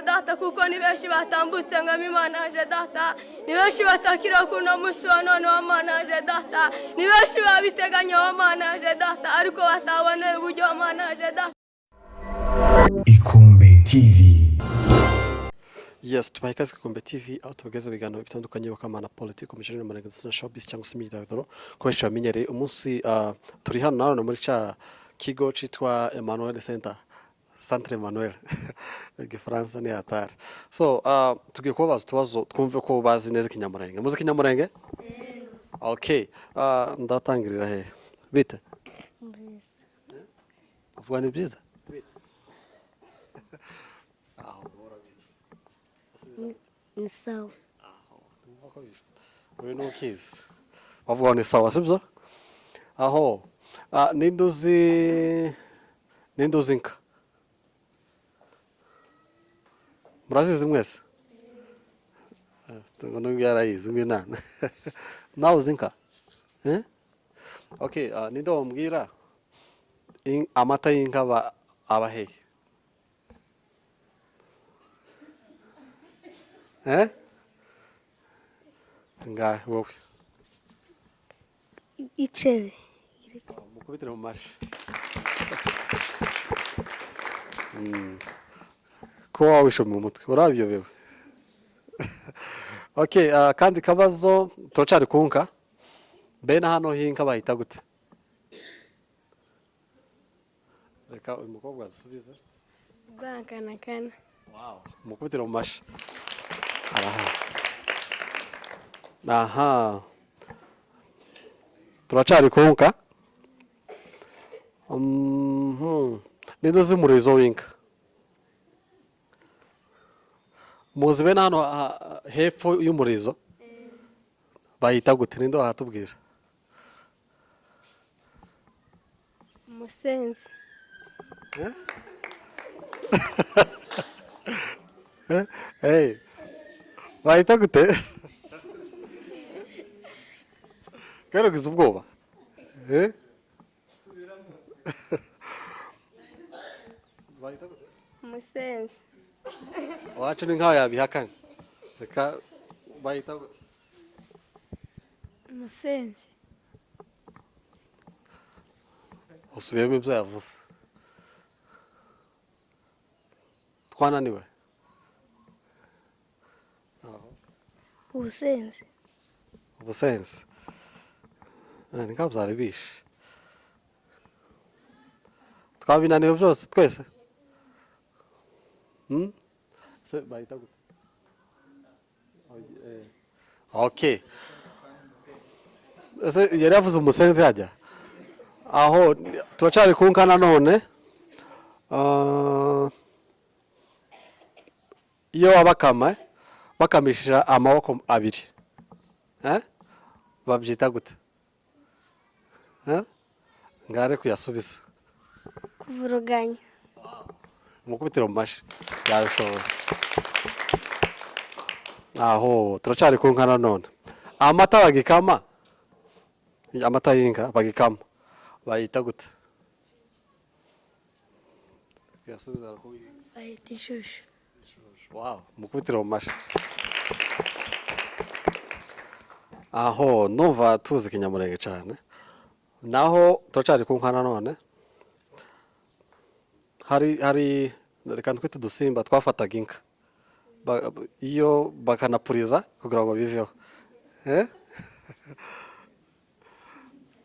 yaje Data, kuko ni benshi batambutse, Mwami Imana yaje Data. Ni benshi batakira kuno munsi wa none wa Mana yaje Data. Ni benshi babiteganya wa Mana yaje Data, ariko bataboneye uburyo wa Mana yaje Data. Ikombe TV. Yes, tubaye ikaze ku Ikombe TV, aho tubageza ibiganiro bitandukanye bakamana politiki, umujene n'amarenga ndetse na showbiz cyangwa se imyidagaduro ko benshi bamenyereye. Umunsi turi hano nanone muri ca kigo citwa Emmanuel Center, Centre Emmanuel, igifaransa ni hatari. So tugiye kubabaza utubazo twumve ko bazi neza ikinyamurenge. Muzi ikinyamurenge? Okay, ndatangirira hehe? Bite? Uvuga ni byiza? Bite? Aho urabizi. Asubiza gute? Ni sawa. Uyu ni ukizi bavuga ngo ni sawa, sibyo? Aho ninde uzi, ninde uzi inka? Murazizi mwese? Ngo nubwo yarayizi ngo inana nawe uzi inka, eh? Okay, ninde wambwira amata y'inka aba hehe, eh? Ngahe wowe. Icebe. Mukubitire mu mashi. Ko wawishe mu mutwe urabiyobewe. Okay, kandi kabazo turacari ku nka. Bene hano hinka bahita gute? Reka uyu mukobwa asubize. Rwankanakana. Wow, mukubitire mu mashi. Araha. Aha. Turacari ku nka. Mhm. Ninde uzi umurizo w'inka? Muzi bene hano hepfo y'umurizo? Bayita gute? Ninde wahatubwira? Umusenzi. Hey. Bayita gute? Karagize ubwoba. Eh? Bayita gute? Umusenzi. Wacu ni nkaho yabihakanye. Reka, bayita gute? Umusenzi. Usubiyemo ibyo yavuze. Twananiwe. Ubusenzi. Ubusenzi. Ni nkaho byari bishe. Twabinaniwe byose twese. Hmm? Se bayita gute? Okay. Ese yari yavuze umusenzi hajya? Aho turacari ku nka nanone. Iyo wabakama bakamishije amaboko abiri, eh? Babyita gute? Eh? Ngare kuyasubiza. Kuvuruganya. Umukubitiro mu mashi yabishoboye. Aho turacari ku nka nanone. Amata bagikama, amata y'inka bagikama bayita gute? Kuyasubiza arakubwira. Bahita ishusho. Wow, umukubitiro mu mashi. Aho numva tuzi ikinyamurenge cyane. Naho turacari ku nka nanone. Hari reka twite udusimba twafataga inka. Iyo bakanapuriza kugira ngo biveho. Eh?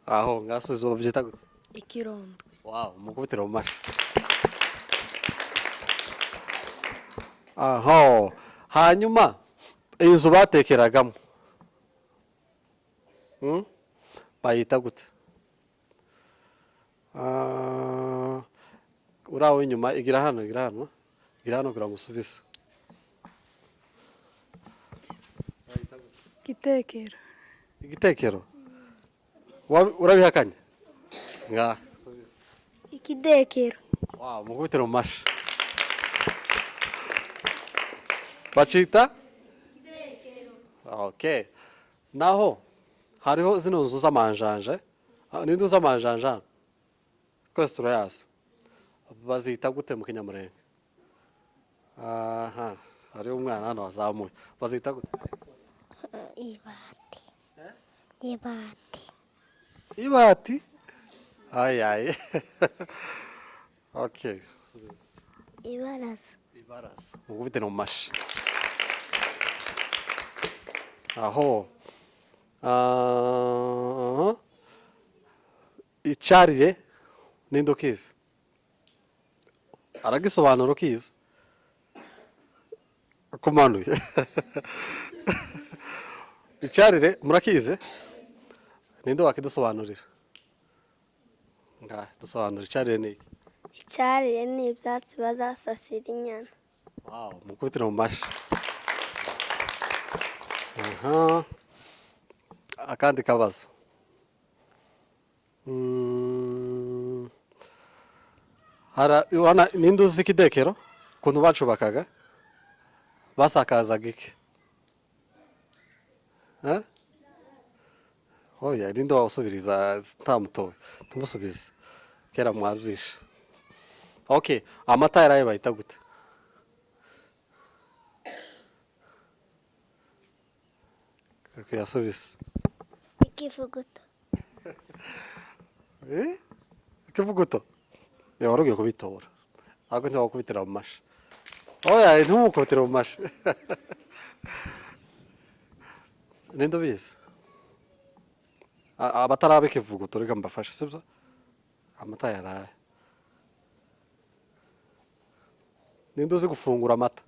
Aho ngasubiza babyita gute? Ikirondwe. Wow, umukubitiro mu mashi. Aho hanyuma inzu batekeragamo, Bayita gute? Uriya w'inyuma igira hano, igira hano, igira hano kugira ngo usubize. Igitekero. Igitekero? Urabihakanye? Ngaha. Ikidekero. Wow, mukubitire mu mashi. Bacita? Okay. Naho hariho zino nzu z'amanjanje. Ni inzu z'amanjanja hano? Twese turayazi. Bazita gute mu kinyamurenge? Aha, hariho umwana hano wazamuye. Bazita gute? Ibati. Ibati. Ibati. Ay ay. Okay. Ibaraza. Ibaraza. Mukubite no mashi. Aho. Ah. Icarire ninde ukizi? Aragisobanura ukizi? Kumanuye. Icarire murakizi? Ninde wakidusobanurira? Nga dusobanura icarire ni iki? Icyarire ni ibyatsi bazasasira inyana. Wow, mukubitire mu mashi. Aha. Akandi kabazo. Mm. Hara urabona ninde uzi ikidekero? Ukuntu bacubakaga? Basakazaga iki? Eh? Oya, ninde wawusubiriza ntamutoye? Tumusubize. Kera mwabyishe. Okay, amata yaraye bayita gute? Kuyasubiza. Ikivuguto. Eh? Ikivuguto. Ya wari ugiye kubitora. Ariko ntiwakubitira mu mashi. Oya, ntumukubitire mu mashi. Ninde ubizi? Abataraba ikivuguto reka mbafashe, sibyo? Amata yaraye. Ninde uzi gufungura amata?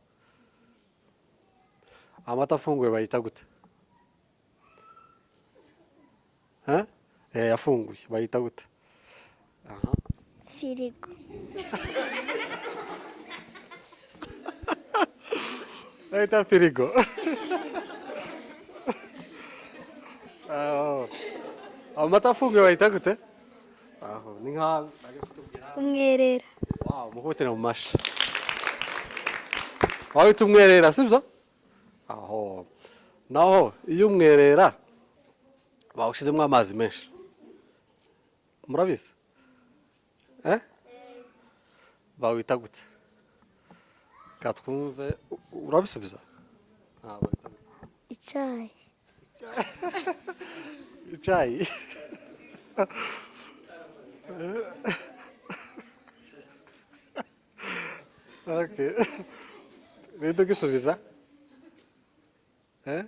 Amata afunguye bayita gute? Eh? Eh, yafunguye bayita gute? Aha. Firigo. Bayita firigo. Aho. Amata afunguye bayita gute? Aho, ni nka bajya kutubwira. Umwerera. Wow, mukubitire mu mashi. Wawita umwerera, sibyo? Aho. Naho iyo umwerera bawushyizemo amazi menshi. Murabizi? Eh? Bawita gute? Katwumve, urabisubiza? Ah, bawita gute? Icyayi. Icyayi. Okay. Ninde ugisubiza? Eh?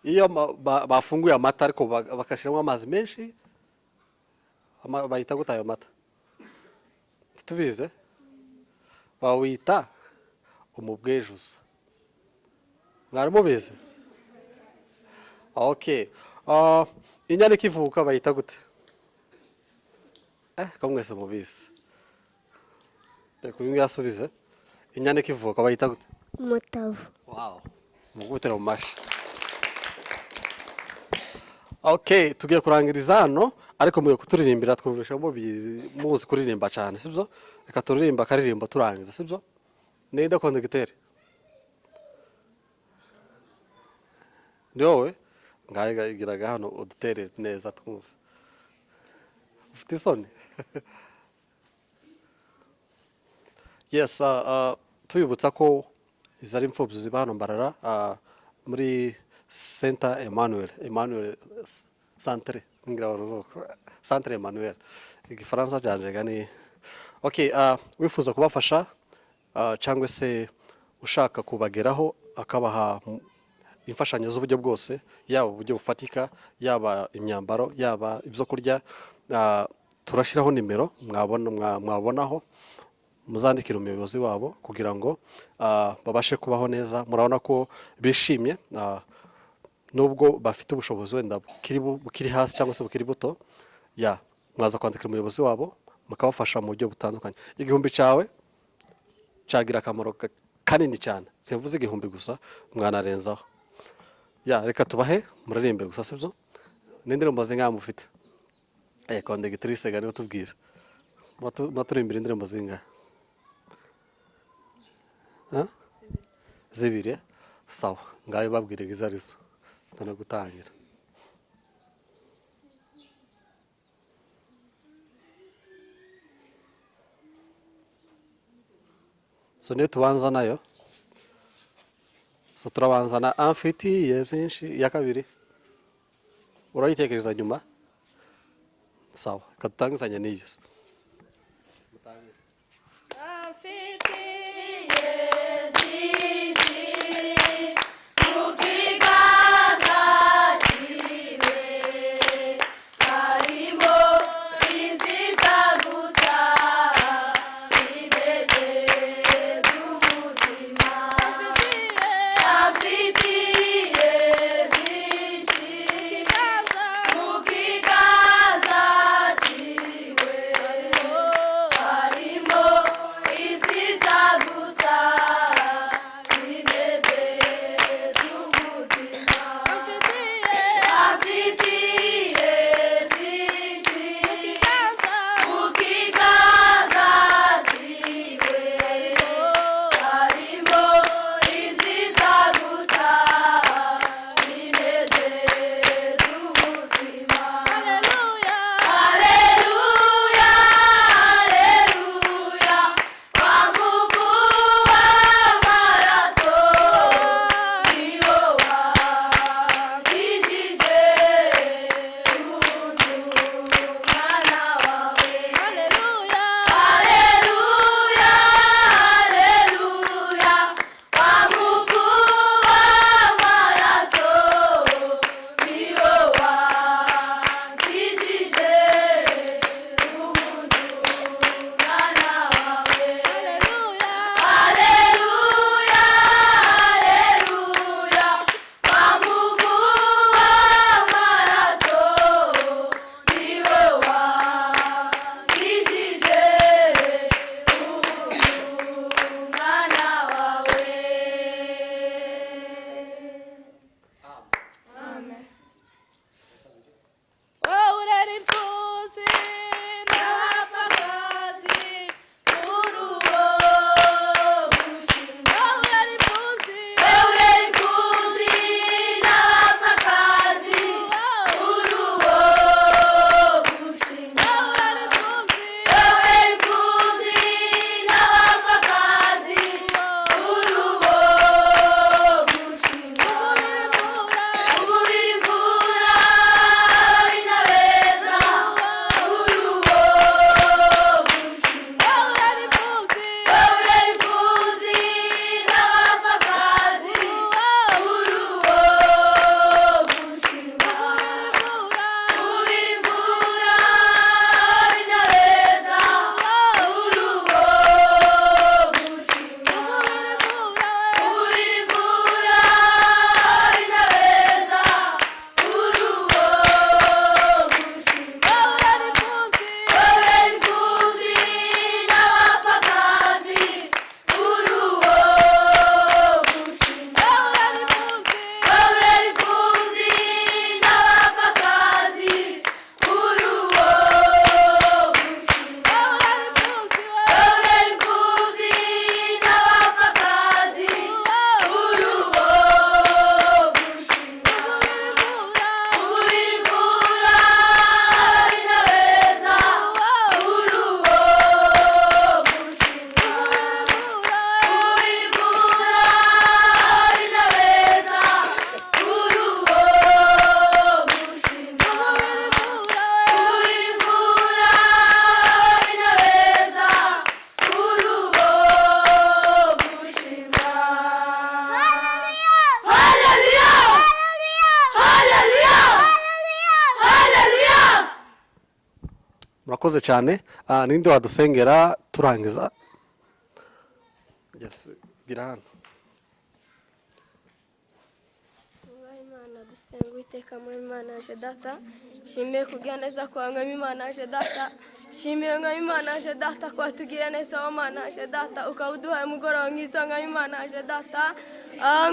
Iyo bafunguye amata ariko bagashyiramo amazi menshi, bayita gute ayo mata? Tubize? Bawita umubwejuza. Mwari mubizi? Okay. Inyana ikivuka bayita gute? Eh, ko mwese mubizi. Reka uyu nguyu asubize. Inyana ikivuka bayita gute? Umutavu. Wow. Mukubitire mu mashi. Okay, tugiye kurangiriza hano ariko mugiye kuturirimbira twumvisha muzi kuririmba cyane, sibyo? Reka turirimba akaririmbo turangiza, sibyo? Ninde conducteur? Ni wowe? Ngahe giraga hano udutere neza twumve. Ufite isoni? Yes, tubibutsa ko izi ari imfubyi ziba hano Mbarara, muri Center Emmanuel, Emmanuel Centre, ngira ngo Centre Emmanuel. Igifaransa cyanje gani. Okay, wifuza kubafasha cyangwa se ushaka kubageraho akabaha imfashanyo z'uburyo bwose, yaba uburyo bufatika, yaba imyambaro, yaba ibyo kurya, turashyiraho nimero mwabonaho muzandikira umuyobozi wabo kugira ngo babashe kubaho neza. Murabona ko bishimye, nubwo bafite ubushobozi wenda bukiri hasi cyangwa se bukiri buto, ya mwaza kwandikira umuyobozi wabo mukabafasha mu buryo butandukanye. Igihumbi cyawe cyagira akamaro kanini cyane, simvuze igihumbi gusa, mwanarenzaho. Ya reka tubahe muririmbe gusa, sibyo? N'indirimbo zingahe mufite? Conductrice ga niwe tubwira. Muraturimbira indirimbo zingahe? Zibiri? Sawa, ngayo babwire izo arizo. Tuna gutangira. So niyo tubanza nayo. So turabanza na amfitiye byinshi. Iya kabiri urayitekereza nyuma. Sawa, reka dutangizanye n'iyo. Murakoze cyane. Ninde wadusengera turangiza? Yes, gira hano. Mwubahe Imana, dusenga Uwiteka muri Imana yaje data. Shimiye kugira neza kwawe mwami Imana yaje data. Shimiye mwami Imana yaje data ko watugira neza wa Mana yaje data, ukaba uduhaye umugoroba mwiza mwami Imana yaje data.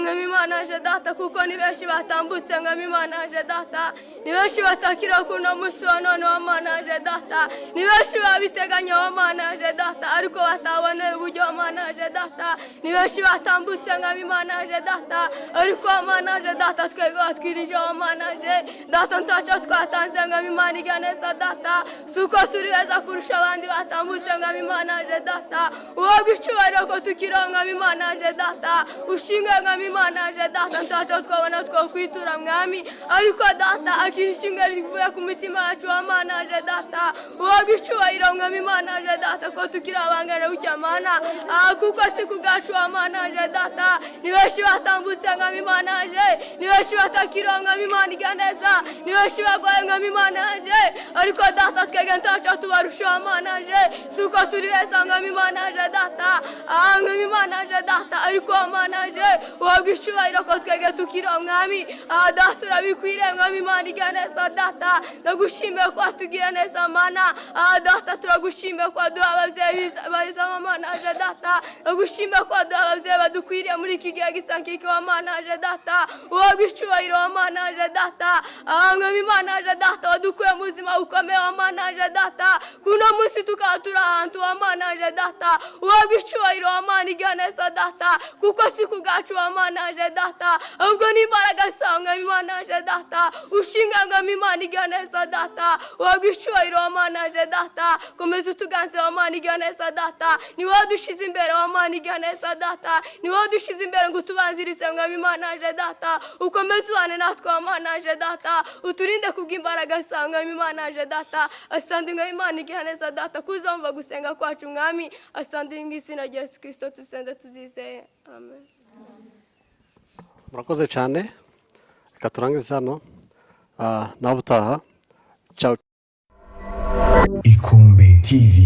Mwami Imana yaje data, kuko ni benshi batambutse mwami Imana yaje data, ni benshi batakira kuno munsi wa none wa Mana yaje data, ni benshi babiteganya wa Mana yaje data, ariko bataboneye uburyo wa Mana yaje data, ni benshi batambutse mwami Imana yaje data, ariko wa Mana yaje data twebwe watwirije wa Mana yaje data, ntacyo twatanze mwami Imana igira neza data, si uko turi beza. beza kurusha abandi batambutse, Mwami Imana yaje Data. Uhabwe icyubahiro ko tukiriho, Mwami Imana yaje Data. Ushinge, Mwami Imana yaje Data, ntaco twabona twakwitura, Mwami, ariko Data, akishinga rivuye ku mitima yacu wa Mana yaje Data. Uhabwe icyubahiro, Mwami Imana yaje Data, ko tukiri abangana gutya, Mana. Kuko si ku bwacu wa Mana yaje Data. Ni benshi batambutse, Mwami Imana yaje, ni benshi batakiriho, Mwami Imana igira neza, ni benshi barwaye, Mwami Imana yaje, ariko Data, twebwe ntaco tubarusha wa Mana yaje. Si uko turi beza, Mwami Imana yaje Data. Mwami Imana yaje Data, ariko wa Mana yaje, uhabwe icyubahiro ko twebwe tukiriho, Mwami. Data, turabikwiriye, Mwami Imana igira neza Data. Ndagushimiye ko watugira neza, Mana. Data, turagushimiye ko waduha ababyeyi beza wa Mana yaje Data. Ndagushimiye ko waduha ababyeyi badukwiriye muri iki gihe gisa nk'iki wa Mana yaje Data. Uhabwe icyubahiro wa Mana yaje Data. Mwami Imana yaje Data, wadukuye mu buzima bukomeye wa Mana yaje Data, kuno munsi tukaba turi ahantu wa Mana yaje Data. Uhabwe icyubahiro wa Mana igira neza Data, kuko si ku bwacu wa Mana yaje Data, ahubwo ni imbaraga zawe, Mwami Imana yaje Data. Ushinga, Mwami Imana igira neza Data. Uhabwe icyubahiro wa Mana yaje Data. Komeza utuganze wa Mana igira neza Data. Ni wowe dushize imbere wa Mana igira neza Data, ni wowe dushize imbere ngo utubanzirize, Mwami Imana yaje Data. Ukomeze ubane natwe wa Mana yaje Data, uturinde kubw'imbaraga zawe, Mwami Imana yaje Data. Asante, Mwami Imana igira neza Data, kuzumva gusenga kwacu, Mwami. Asante mu izina rya Yesu Kirisito tusende tuzizeye, amen. Murakoze cyane, reka turangize hano. Nawe utaha, ciao. Ikombe TV.